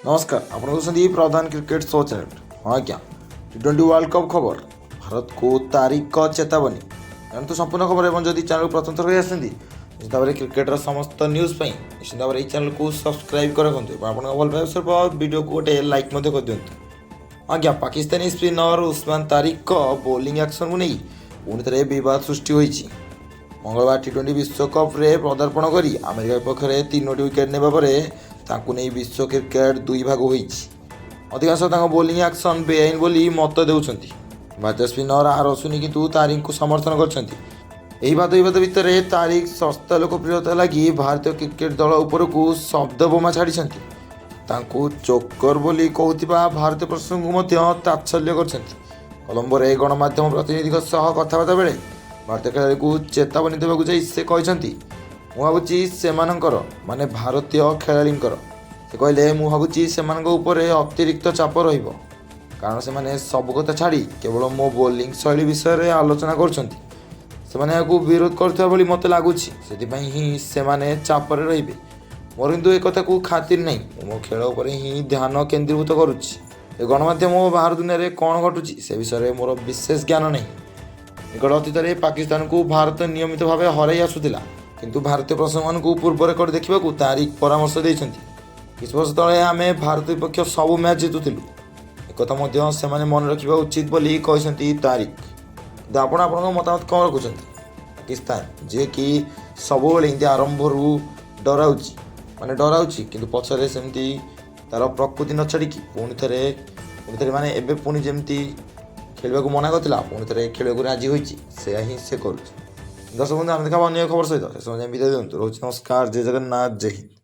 ନମସ୍କାର, ଆପଣ ଦେଖୁଛନ୍ତି ପ୍ରଧାନ କ୍ରିକେଟ ଶୋ ଚ୍ୟାନେଲ। ହଁ ଆଜ୍ଞା, ଟି20 ୱାର୍ଲଡ କପ୍ ଖବର, ଭାରତକୁ ତାରିକଙ୍କ ଚେତାବନୀ। ଜାଣନ୍ତୁ ସମ୍ପୂର୍ଣ୍ଣ ଖବର ଏବଂ ଯଦି ଚ୍ୟାନେଲକୁ ପ୍ରଥମ ଥର କରି ଆସିଛନ୍ତି, ନିଶ୍ଚିତ ଭାବରେ କ୍ରିକେଟର ସମସ୍ତ ନ୍ୟୁଜ୍ ପାଇଁ ନିଶ୍ଚିତ ଭାବରେ ଏହି ଚ୍ୟାନେଲକୁ ସବସ୍କ୍ରାଇବ୍ କରି ରଖନ୍ତୁ ଏବଂ ଆପଣଙ୍କ ଭଲ ପାଇବା ସ୍ୱରୂପ ଭିଡ଼ିଓକୁ ଗୋଟେ ଲାଇକ୍ ମଧ୍ୟ କରିଦିଅନ୍ତୁ। ଆଜ୍ଞା, ପାକିସ୍ତାନୀ ସ୍ପିନର ଉସମାନ ତାରିକଙ୍କ ବୋଲିଂ ଆକ୍ସନକୁ ନେଇ ପୁଣି ଥରେ ବିବାଦ ସୃଷ୍ଟି ହୋଇଛି। ମଙ୍ଗଳବାର ଟି20 ବିଶ୍ୱକପ୍ରେ ପଦାର୍ପଣ କରି ଆମେରିକା ବିପକ୍ଷରେ ତିନୋଟି ୱିକେଟ୍ ନେବା ପରେ ତାଙ୍କୁ ନେଇ ବିଶ୍ୱ କ୍ରିକେଟ ଦୁଇ ଭାଗ ହୋଇଛି। ଅଧିକାଂଶ ତାଙ୍କ ବୋଲିଂ ଆକ୍ସନ୍ ବେଆଇନ ବୋଲି ମତ ଦେଉଛନ୍ତି। ଭାରତୀୟ ସ୍ପିନର ଆର ଅଶ୍ୱିନୀ କିନ୍ତୁ ତାରିକଙ୍କୁ ସମର୍ଥନ କରିଛନ୍ତି। ଏହି ବାଦ ବିବାଦ ଭିତରେ ତାରିକ ଶସ୍ତା ଲୋକପ୍ରିୟତା ଲାଗି ଭାରତୀୟ କ୍ରିକେଟ ଦଳ ଉପରକୁ ଶବ୍ଦ ବୋମା ଛାଡ଼ିଛନ୍ତି। ତାଙ୍କୁ ଚୋକର ବୋଲି କହୁଥିବା ଭାରତୀୟ ପ୍ରଶଂସକଙ୍କୁ ମଧ୍ୟ ତାତ୍ସଲ୍ୟ କରିଛନ୍ତି। କଲମ୍ବୋରେ ଗଣମାଧ୍ୟମ ପ୍ରତିନିଧିଙ୍କ ସହ କଥାବାର୍ତ୍ତା ବେଳେ ଭାରତୀୟ ଖେଳାଳିଙ୍କୁ ଚେତାବନୀ ଦେବାକୁ ଯାଇ ସେ କହିଛନ୍ତି, "ମୁଁ ଭାବୁଛି ସେମାନଙ୍କର, ମାନେ ଭାରତୀୟ ଖେଳାଳିଙ୍କର," ସେ କହିଲେ, "ମୁଁ ଭାବୁଛି ସେମାନଙ୍କ ଉପରେ ଅତିରିକ୍ତ ଚାପ ରହିବ, କାରଣ ସେମାନେ ସବୁ କଥା ଛାଡ଼ି କେବଳ ମୋ ବୋଲିଂ ଶୈଳୀ ବିଷୟରେ ଆଲୋଚନା କରୁଛନ୍ତି। ସେମାନେ ଏହାକୁ ବିରୋଧ କରୁଥିବା ଭଳି ମୋତେ ଲାଗୁଛି। ସେଥିପାଇଁ ହିଁ ସେମାନେ ଚାପରେ ରହିବେ। ମୋର କିନ୍ତୁ ଏକଥାକୁ ଖାତିର ନାହିଁ। ମୁଁ ମୋ ଖେଳ ଉପରେ ହିଁ ଧ୍ୟାନ କେନ୍ଦ୍ରୀଭୂତ କରୁଛି। ଏ ଗଣମାଧ୍ୟମ ଓ ବାହାର ଦୁନିଆରେ କ'ଣ ଘଟୁଛି, ସେ ବିଷୟରେ ମୋର ବିଶେଷ ଜ୍ଞାନ ନାହିଁ।" ନିକଟ ଅତୀତରେ ପାକିସ୍ତାନକୁ ଭାରତ ନିୟମିତ ଭାବେ ହରାଇ ଆସୁଥିଲା। କିନ୍ତୁ ଭାରତୀୟ ପ୍ରଶଂସକମାନଙ୍କୁ ପୂର୍ବ ରେକର୍ଡ ଦେଖିବାକୁ ତାରିକ ପରାମର୍ଶ ଦେଇଛନ୍ତି। "କିଛି ବର୍ଷ ତଳେ ଆମେ ଭାରତ ବିପକ୍ଷ ସବୁ ମ୍ୟାଚ୍ ଜିତୁଥିଲୁ। ଏକଥା ମଧ୍ୟ ସେମାନେ ମନେ ରଖିବା ଉଚିତ" ବୋଲି କହିଛନ୍ତି ତାରିକ। କିନ୍ତୁ ଆପଣ ଆପଣଙ୍କ ମତାମତ କ'ଣ ରଖୁଛନ୍ତି? ପାକିସ୍ତାନ, ଯିଏକି ସବୁବେଳେ ଏମିତି ଆରମ୍ଭରୁ ଡରାଉଛି, ମାନେ ଡରାଉଛି, କିନ୍ତୁ ପଛରେ ସେମିତି ତାର ପ୍ରକୃତି ନ ଛାଡ଼ିକି ପୁଣି ଥରେ ମାନେ ଏବେ ପୁଣି ଯେମିତି ଖେଳିବାକୁ ମନା କରିଥିଲା, ପୁଣି ଥରେ ଖେଳିବାକୁ ରାଜି ହୋଇଛି, ସେୟା ହିଁ ସେ କରୁଛି। ଦର୍ଶକ ବନ୍ଧୁ, ଆମେ ଦେଖାହେବା ଅନ୍ୟ ଏକ ଖବର ସହିତ। ସେ ସମୟ ଯାଏଁ ବିଦାୟ ଦିଅନ୍ତୁ। ରହୁଛି, ନମସ୍କାର, ଜୟ ଜଗନ୍ନାଥ, ଜୟ ହିନ୍ଦ।